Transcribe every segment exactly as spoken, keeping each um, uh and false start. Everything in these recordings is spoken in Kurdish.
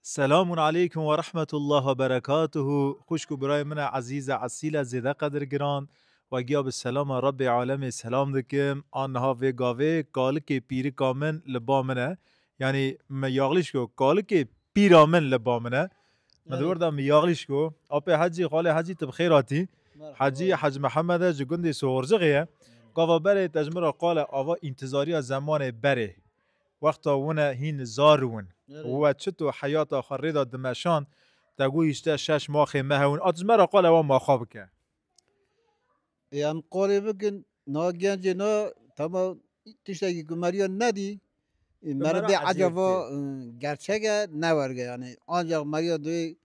Selamun aleykum ve rahmetullah ve berekatuhu. Xwişk û birayê min e ezîz e, esîl e, zêde qedirgiran. We giya bi selama Rebbê alemê selam dikim. A niha vê gavê kalikê pîrika min li ba min e. Yanî me yaxlîş ku kalikê pîra min li ba min e. Me di Erê. wir de mi yaxlîş ku. Apê Hecî, xalê Hecî, tu bi xêr hatî. Merhaba. Hecî, Hec Mihemed e, ji gundê Sohorcixê ye. Gava berê te ji min re qale ava întizariya zemanê berê. Wexta wine hîn zar win. Erê. We çito heyata xwe rê de dimeşand, te got îşte şeş maxê me hewin. At ji me re qale wan maxa bike. Ê, em qolê bikin, na gencê na, tamam, tiştekî ku meriya nedî, ê, Bi meriya meriya ecêb ecaba, tê. ê, gerçek e, ne werge yani. Ancak meriya duyê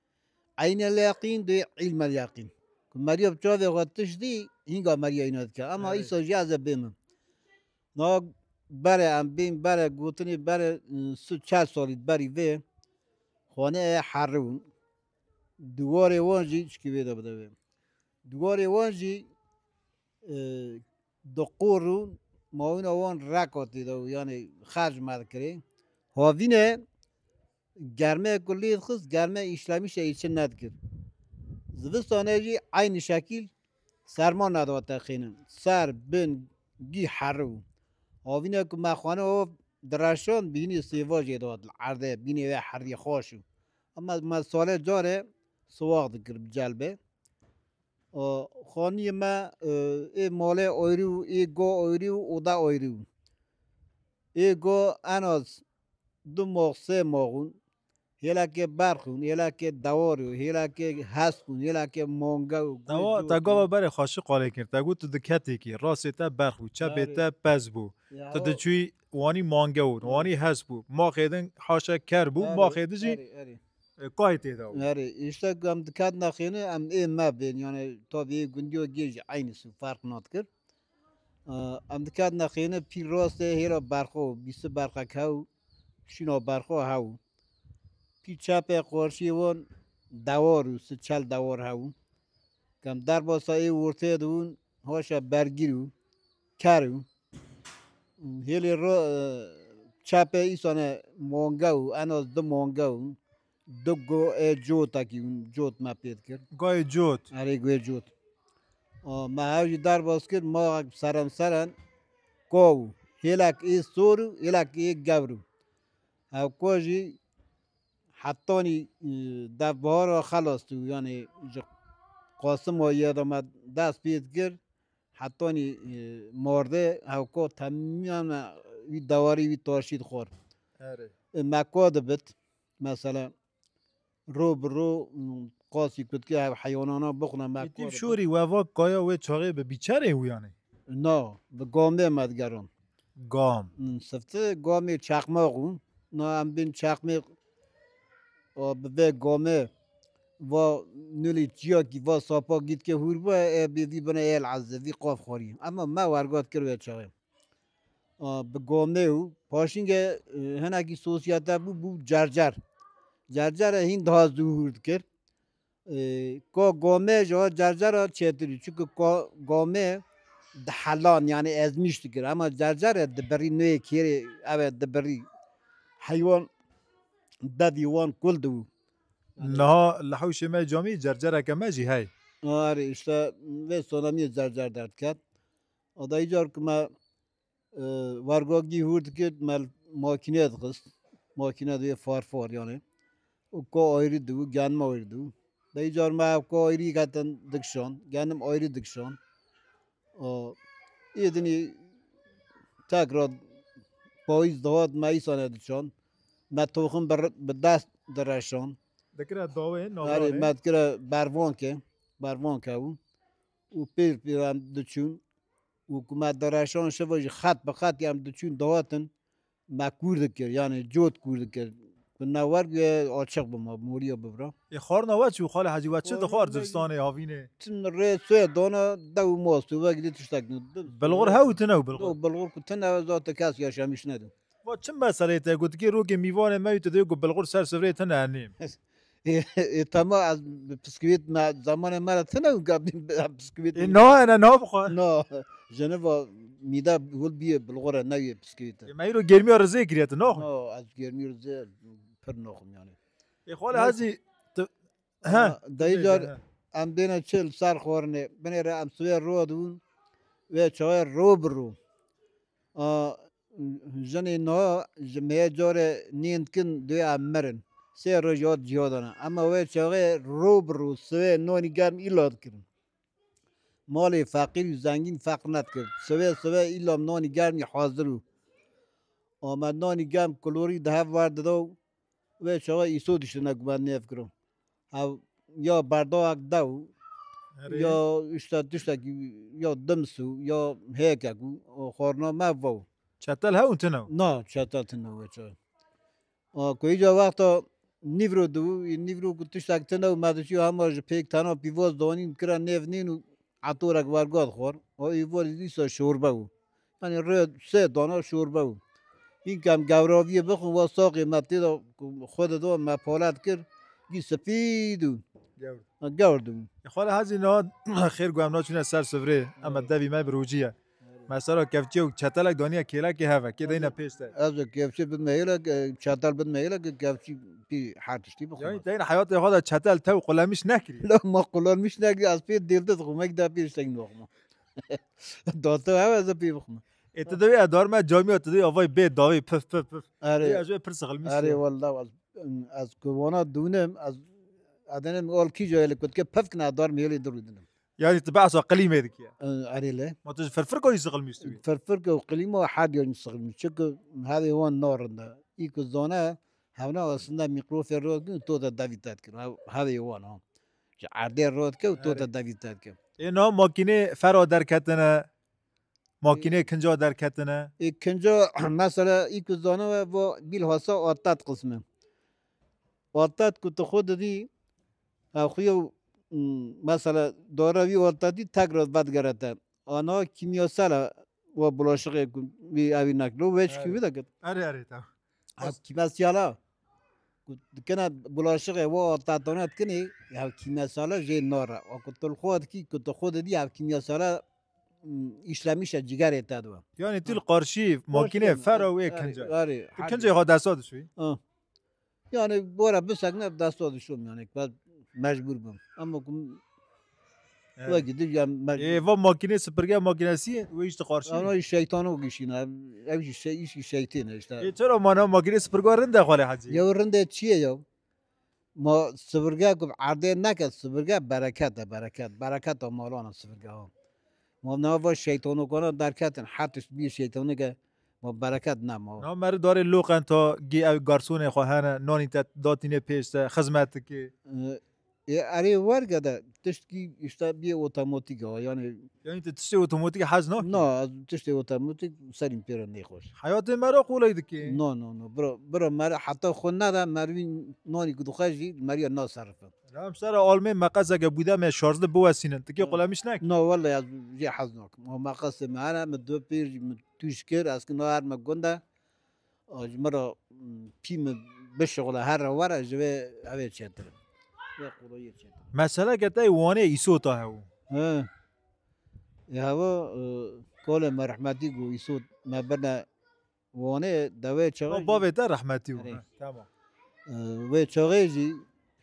eynel yaqîn, duyê ilmel yaqîn. Ku meriya bi çavê xwe tişt dî, hînga meriya îna dike. Ama Evet. îsa jî ez ê bêmim. Na berê em bîn, berê gotinê berê, ê, si çar salî berî vê, xaneyê herî bûn. Diwarê wan jî çikî vê de bide vê. Diwarê wan jî, e, di qor û mawîna wan reka tê de û, yanî xerc me dikirê. Havîne germê ku lê dixist, germê îşlemîşe îçin nedikir. Zivistane jî eynî şekîl serma nediwa te xînin. Ser, bin, gî herî bû. Havîne ku me xane o direşan, bînî sêva jê diwa li erdê, bînê wê herî xweş û. Ama me salê carê siwax dikir bi celbê. Û xaniyê me, e, ê malê ayrî û ê go ayrî û oda ayrî û. Ê go en az du mox, sê mox ûn. Hêlekê berx ûn, hêlekê dewar û, hêlekê hesp ûn, hêlekê mange û. Tewa, te gava berê xweşik qalê kir. Te got tu di ketekî, rastê te berx bû, çepê Berê. te pez bû. Ya Tu o- diçûyî wanî mange ûn, Hı. wanî hesp bû. Maxê din haşa ker bû, Erê, maxê din jî erê, erê. e, kayê tê de bû. Erê, îşte ku em diketin nexêne, em ê me bên, yani tabî ê gundiyo gê jî eynî su ferq nadikir. E, em diketin nexêne, pîr rastê hêla berxo, bîsi berxek hew, şîna berxo hew. Pî çepê qarşî wan dewar û si çel dewar hew. Kem derbasa ê ortê de bûn, haşa bergîr û ker û. Hêlê ro-, e, çepê îsane mange û en az du mange û du go ê cotekî û cot me pê dikir. Gayê cot. Erê, goyê cot. A, me hew jî derbas kir, ma serem seren ko û. Hêlek ê sor û hêlek ê gewr û. Hewko jî hetanî, e, devbihara xelas dû, yanî ji Qasim Ayiye de me dest pê dikir, hetanî, e, mardê hewko temîyane wî dewarî wî taşî dixwar. Erê. E, me ko dibit, mesela, ro bi ro, m, qasî kutkê hev heywanana bixwine me Êtî ko bi dibit. şorî we va kaya wê çaxê bi bîçerê û yanî? Na, bi gamê me digeran. Gam. Hmm, sifte gamê çaqmaq û. Na em bin çaqmê, o, bi vê gamê va nulî çiyakî va sapa gîtkê hûr bû, e, bi vî bine êl ezê, vî qaf xwarî. Ama me wergat kir wê çaxê. A, bi gamê û paşînge, e, hinekî sosyete bû, bû cercer. Cercere hîn daha zû hûr dikir. E, ka gamê ji ha cercera çêtir û. Çunku ka-, gamê dihelan, yani ezmîş dikir. Ama cercere dibirî nuyê kêrê, ev e dibirî. Heywan devî wan kul dibû. Niha li hewşê me camî cercereke me jî hey. Erê, işte vê sonemiyê cercer derdiket. A da îcar ku me e, wergagî hûr dikir, me makîne dixist. Makîne dibê farfar yani. Û ka ayrî dibû, genma ayrî dibû. Dey car me ev ka ayrî ketin dikişan, genim ayrî dikişan. O, ê dinî tekrar payîz dihat me îsane dikişan. Me toxim bi, bi dest direşan. Dikire dawê, Erê, navarê. me dikire bervanke, bervanke û. Û pêr pêran diçûn. Û ku me direşan şeva jî xet bi xet em diçûn dihatin, me kûr dikir, yani cot kûr dikir. Ku ne werg wê açiq bima, moriya bibra. Ê xwarina we çi û xalê Hecî we çi Xwarina dixwar me zivistanê havînê? Tim rê suê dona dew û mast û vekî dî tiştek ne. Bilxur hew tune û bilxur? Bilxur ku tune zaten kes yaşamış nedim. Va çi meseleyê te gotikê rokê mîvanê me wî tu dê ku bilxur ser sifreyê tune nêm? Ê, ê, tema ez bi piskivît me, zamanê me re tune û gabîn bi piskivît. Ê, na, ene, na bixwe. Na, jeneva mîde hol bîye bilxore ne yê piskivît. Ê, me îro germiya rizê kiriye tu, naxwe? Na, ez germiya rizê pir naxwim yani. Ê xwale Hezî, tu, he, Ha, dayî car em dêne çi li ser xwarinê. Binêre em sibê rû dibûn. Wê çaxê rû bi rû. A, jinê niha ji me carê nîn dikin, dê em mirin. Sê roj hat ciya dana. Ema wê çaxê rû bi rû sibê nonî germ îla dikirin. Malê feqîr û zengîn ferq nedikir. Sibê sibê îla nonî germî hazir û. Amed nonî germ kulorî di hev werdida û wê çawa îso diştine ku me nêv kiro. Hev ya berdawek de û Erê. ya işte tiştekî ya dims û ya hêkek û o xwarina me ve û. Çetel hew tine û? Na, çetel tine wê çawa. A, ku îca wexta nîvro dibû, nîvro ku tiştek tine û me diçû hema ji pêk tena pîvoz danîn kira nêv nîn û etorek werga dixwar. O îvo dîsa şorbe bû. Yanî rê sê dana şorbe bû. Hîn kem gewraviyê bixwin, wa saxê me tê de xwe dida me palet kir, gî sipîd û Gewr. Ha, gewr dibû. Xwele Hezî niha xêr ku em naçûne ser sivrê, em devî me bi rûcî ye. Mesela kevçî û çetelek daniye kêlekê heve, kê deyne pêş te. Ez ê kevçî bidme hêlek, e, çetel bidme hêlek, kevçî pî her tiştî bixwim. Yani te yine heyatê xwe de çetel tew qulemiş nekirî. La ma qulemiş nekirî, ez pê dêvde dixwim, ek de pê tiştek naxwim. Date hev ez ê pê bixwim. Ê tu divê ez darime camiya, tu divê avay bê dawî pif pif pif. Erê. Ê, ez ê pir sixilmiş Erê ye. Wallah, ez, ez ku vana dûnim, ez, ez denim ol kî jayê li kutke pif kine, ez darime hêlê dirûdinim. Yani tu behsa qilîmê dikî. E, erê le. Ma tu ji firfirka jî sixilmîş tu bî? Firfirka û qilîma her yan sixilmîş. Çunku hevê wan narin de. Î ku zane, hevna aslında mikrofê rot kin, to de devî te dikin. Hev-, hevê wan ha. Ji erdê rot ke û to Erê. de devî te dikin. Ê na makînê fera derketine, makînê kinca derketine. Ê kinca mesela î ku zane ve vo bilhassa atat qismi. Atat ku tu xwe didî, ev xwe yew, m, mesela dara wî atatî tekrar vedigerete. Ana kîmyasal e, wa bulaşixê ku wî evî nekilo, wê çikî Erê. wî deket. Erê, erê, tamam. Ev kîmyasal e. Ku dikine bulaşixê wa atatona dikinê, ev kîmyasal e jê nare. Wa ku tu li xwe dikî, ku tu xwe didî, ev kîmyasal e, m, işlemişe cigerê te dibe. Yani tu li qarşî makînê fera wê Erê, kinca. erê, Tu hadi. kincê xwe desta dişwî? Ha. Yani bora bisekine desta dişom yani. Ben mecbur bim. Ama kum Evet. Wekî dij ya mecbur. Ê, va makînê sipirge makînesî wê işte qarşî. Ama şeytano gişîne. Ev şey, iş şeytine işte. Ê, çira mana makînê sipirge rinde xwale Hacî? Ya rinde çiye ya? Ma sipirge ku erdê neke, sipirge bereket e, bereket. Bereket o malana sipirge ha. Ma ne va şeytano kana derketin, hatta bir şeytano ke Ma bereket nema. Na meri darê loqen ta gî ew garsonê xwe hene, nanî te datîne pêş te, xizmet dike. Ê, erê werge de tiştkî işte biyê otomatik ha, yani. Yani tu tiştê otomatik hez nakî? Na, ez tiştê otomatik serîm pê re nêxweş. Heyatê me re qolay dike. Na, na, na. Bira, bira meri heta xwe nede, merivî nanî ku dixwe jî meriya naserifin. Em sera almê meqeseke bûde me şarjli biwesînin. Tu kê Ha. qulemiş nekî? Na, wele ez jê hez nakim. O meqesê me hene, min du pêr jî min tûj kir, ez ki na her me gund e. A, ji min re, m, pî min bişixule here were, ji vê ev ê çêtir e. Vê qulayî çêtir e. Meseleke te yê Wanê îsota hew. He. Ê hewa, e, kolê me rehmetî ku îsot me birne Wanê de wê çaxê O jî bavê te rehmetî bû. Erê. He, tamam. E, wê çaxê jî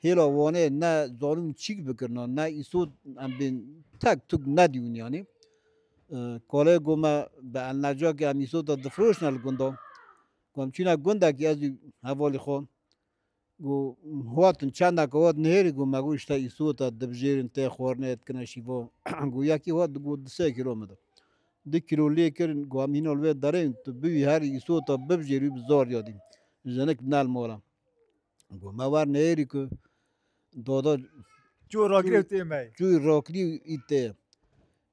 hêla Wanê ne zanûm çîk bikirina, ne îsot em bên tek tuk nedîwin yanî. E, kolê ku me bi elnecakê em îsota difiroşne li gunda. Ku em çûne gundekî ez û hevalî xwe. Got, hatin çendek hat nihêrî, got, me got, işte îsota dibijêrin, tê xwarinê dikine şîva. Got, yekî hat, got, di sê kîlo min de. Di kîlo lê kirin, got, em hîna li wê derê yin, tu bivî herî îsota bibijêrî bi zor ya dî. Jinik ne li mala. Got, me wer nihêrî ku dada Çû ragirê tê me. Çû rakirî î tê.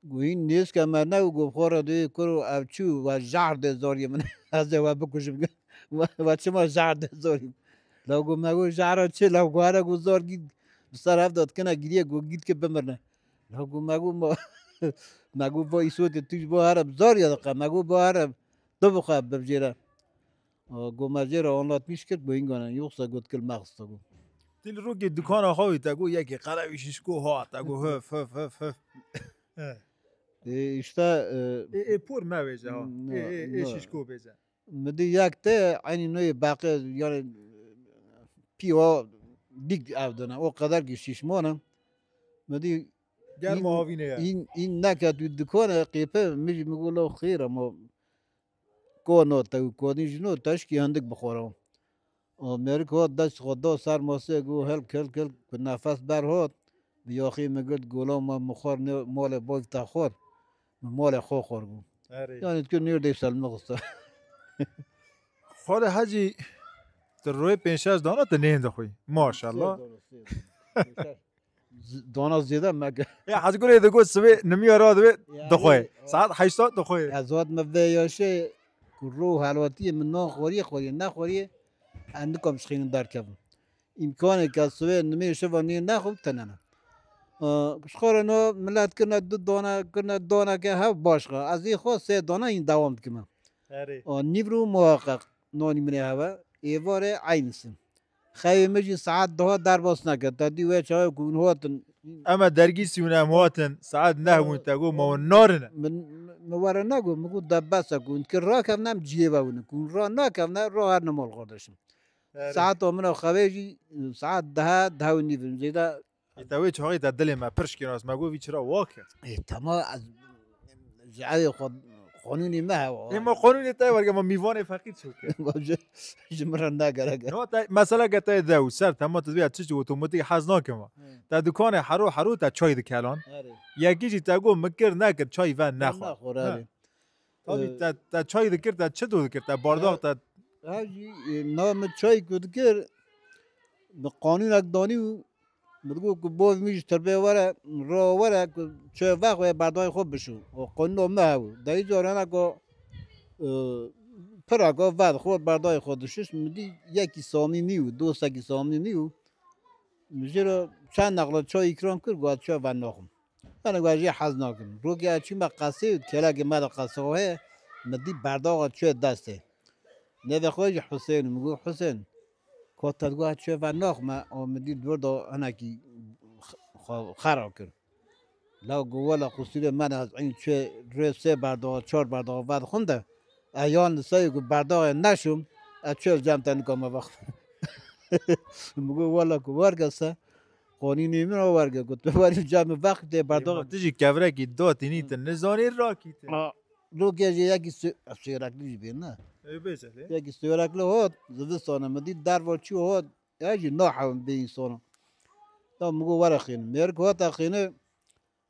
Got, hîn nêzke me ne û got, xwe re dê kuro ev çû we jehr dê zoriyê min. Ez ê we bikujim. We, we çima jehr dê zorî? La got, me got, jehra çi? La got, here got zor gît. Bi ser hev de dikine giriye got, gît ki bimirine. La got, me got, ma, me got, va îsotê tu ji bo here bi zor ya diqe. Me got, ba here bibixe, bibijêre. Got, me jê re anlatmîş kir, got, hîngane, yoksa got, kil mexista got. Til rokê dukana xwe wî te got, yekê qelewî şişko hat, te got, hif, hif, hif, hif. He. Ê, işte, e, Ê, ê por me bêje ha. Ê, ê, ê şişko bêje. Mi dî yek te eynî noyê beqê, yani, pî o dîk ev dine. O qeder ki şîşman e. Mi dî Germ În- avîne ye. În, în neket û dikane qêpe, mi jî mi got, "Lo xêr e, ma ko no te û ko nî jî no, te şikî hindik bixwara." O mêrik hat dest xwe da ser masê, got, "Hilk, hilk, hilk." Ku nefes ber hat, bi yaxê mi girt, gola ma mixwar ne malê boy te xwar. Mi malê xwe xwar bû. Erê. Yani tu nêrdê selmi xista. Xwedê Hecî, tu royê pênc şeş dana tu nêhên dixwî. Maşallah. Sê dana, sê dana. Pênc şeş. Z-, dana zêde meke. Ya Hecî Gulê digot sibê nimiya ra divê Ya, dixwê. Erê. Saet heşta dixwê. Ya zat me vê yaşê ku ro helwatiyê min nan xwariye xwariye nexwariye, em nikom şixînin derkevin. Îmkanê ke sibê nimê şeva nê nexwim tenene. Aa, ji xwe re no milet kirine du dana, kirine daneke hev baş xwe. Ez ê xwe sê dana yîn dewam dikime. Erê. Aa, nîvro muhaqqeq nanî min ê heve. Êvarê eynisi. Xewê min jî saet duha derbas neke. Te dî wê çaxê ku hûn hatin. Em e dergîsî hûn em hatin. Saet neh bûn te got ma hûn narine. Min, min were negot. Min got de bes e ku hûn dikir rakevin em cihê ve hûn in. Ku hûn ra nakevine, ra her nimal kardeşim. Erê. Saeta min a xewê jî saet dehe, dehe û nîv in. Zêde Ê te wê çaxê te dilê me pir şikênas, me got vî çira wak e. Ê, tema ez ji evê xwe qanûnê me hewa. Ê, ma qanûnê te werge, ma mîvanê feqîr çi bike? Ji, ji min re negerek e. No, te, mesela ke te de û ser tema tu dibê çi çi otomatik hez nakim. Hı. Te dukane hero hero te çay dikelan. Erê. Yekî jî te got min kir nekir çay ve nexwe. Nexwe, Ha. erê. Tabî Ee, te, te çay dikir, te çi do dikir, te bardax, te Ha jî, e, na min çay ku dikir, bi qanûnek danî û min digot ku boz min ji tirbê were, ra were ku çay vexwe berdayê xwe bişo. O qanûna me hebû. Dayî carana ku, e, pira ku vedixwar berdayê xwe dişiş, min dî yekî samîmî û dostekî samîmî û min jê re çend neqle çay îkram kir, got ez çay venaxim. Yanî got ez jê hez nakim. Rokê ez çûme qesê û kelekê me de qesê xwe heye, min dî berdaxa çûye destê. Nêvê xwe jî Husên, min got, Husên, ka te digot ez çûye venaxime, û min dî li wir de hinekî x-, xwe xera kir. Law got wela qusûrê me ne, ez eyn çûye rê sê berdaxa, çar berdaxa vedixwim de, ez yan li ser ku berdaxê neşûm, ez çûye li cem te nikame vexwim. Min got wela ku werge se, Qanûnê min a werge ku tu werî cem min veqtê Ê, berdax. Ma tu jî kevrekî dotînî, tu nizanî rakî tu. A, rokê jê yekî sê-, sêrekli jî bê, ne? Ê, bêje lê. Yekî sêrekli hot, zivistana min dî derva çû hot, ya jî nahewin bê însana. Ya min got were xînin. Mêrik hate xîne,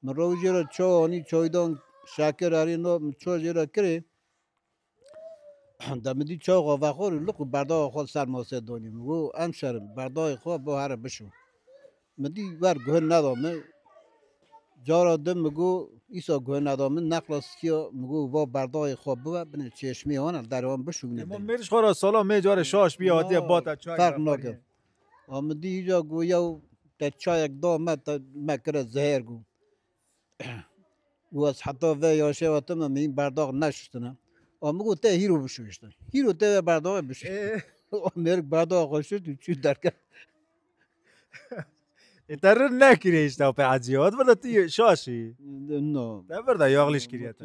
min rewî jê re çay anî, çaydan şekir erî no, min çay jê re kirê. De min dî çawa vexwar û liq û berdaxa xwe li ser masê donî. Min got, "Em şerim, berdaxê xwe bo here bişo." Min dî wer guh neda min. Cara din min got, îsa guh neda min, neqla sikiya, min got, "Va berdaxê xwe bibe, binê çêşmê wan, li derê wan bişûne." Ê, ma mêr ji xwe re sala mê carê şaş bî, hatiye bata çay ferq nake. A min dî îca got, "Yew te çayek da me, te me kire zehêr," got. Û ez heta vê yaşê hatime, min berdax neşuştine. A min got, "Te hîro bişuştin. Hîro te vê berdaxê bişuştin." Ê. A mêrik berdaxa xwe şuşt û çû derke. Ê, te rin nekiriye işte, pe ecî. Hat burada tu şaşî. No. Te burada yaxlîş kiriye te.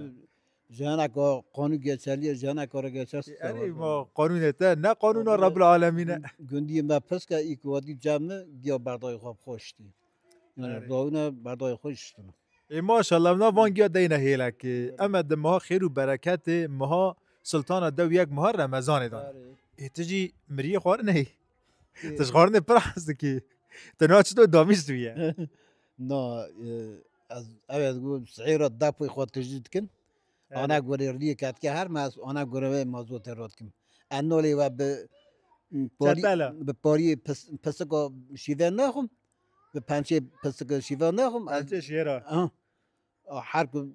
Ji hineka qanû geçerliye, ji hineka re geçer. Erê, ma qanûnê te, ne qanûna Rebbil Alemîn e. Gundiyê me piske, î ku hatî cem min, giya berdaxê xwe bi xwe şiştî. Yani, Erê. Rawine berdaxê xwe şiştine. Ê, maşallah, em van giya deyne hêlekê. Erê. Em e di meha xêr û bereketê, meha Sultana dew yek meha Remezanê de. Erê. Ê, tu jî miriyê xwarinê. Ê. Tu ji xwarinê pir hez dikî. Tu niha çito damîst bûye? Na, e, ez, ew ez got, sihêra depê xwe tijî dikin. Erê. Ana gorê riyê ketke her me, ez ana gorê wê mazotê ro dikim. Ez nolê we bi, m, parî-, Çetela. Bi pariyê pis-, pisika şîve naxim, bi pençê pisika şîve naxim, ez Pençê şêra. Aha. A, her ku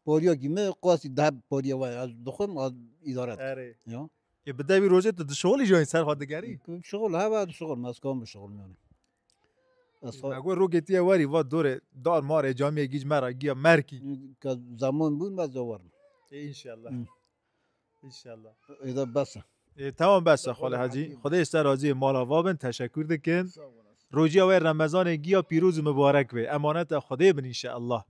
pariyakî min qasî deh pariya we, ez dixwim, ez îdare dikim. Erê. Ya. Ê, bi devî rojê tu dişixulî jî ser xwe digerî? Şixul, heva dişixul, me ez kam bişixul yani. Ez xwe Me got rokê tiye werî, va dorê dar marê camiyê gîj me ra giya merkî. Ke zaman bûn me ze werim. Ê, înşallah. Hı. Înşallah. Êda bes e. Ê, tamam bes e, Xwalê Hecî. Xwedê ji te razî, mala va bin, teşekkür dikin. Sağ olasın. Rojiya we Remezanê giya pîroz û mibarek be. Emaneta Xwedê bin înşallah.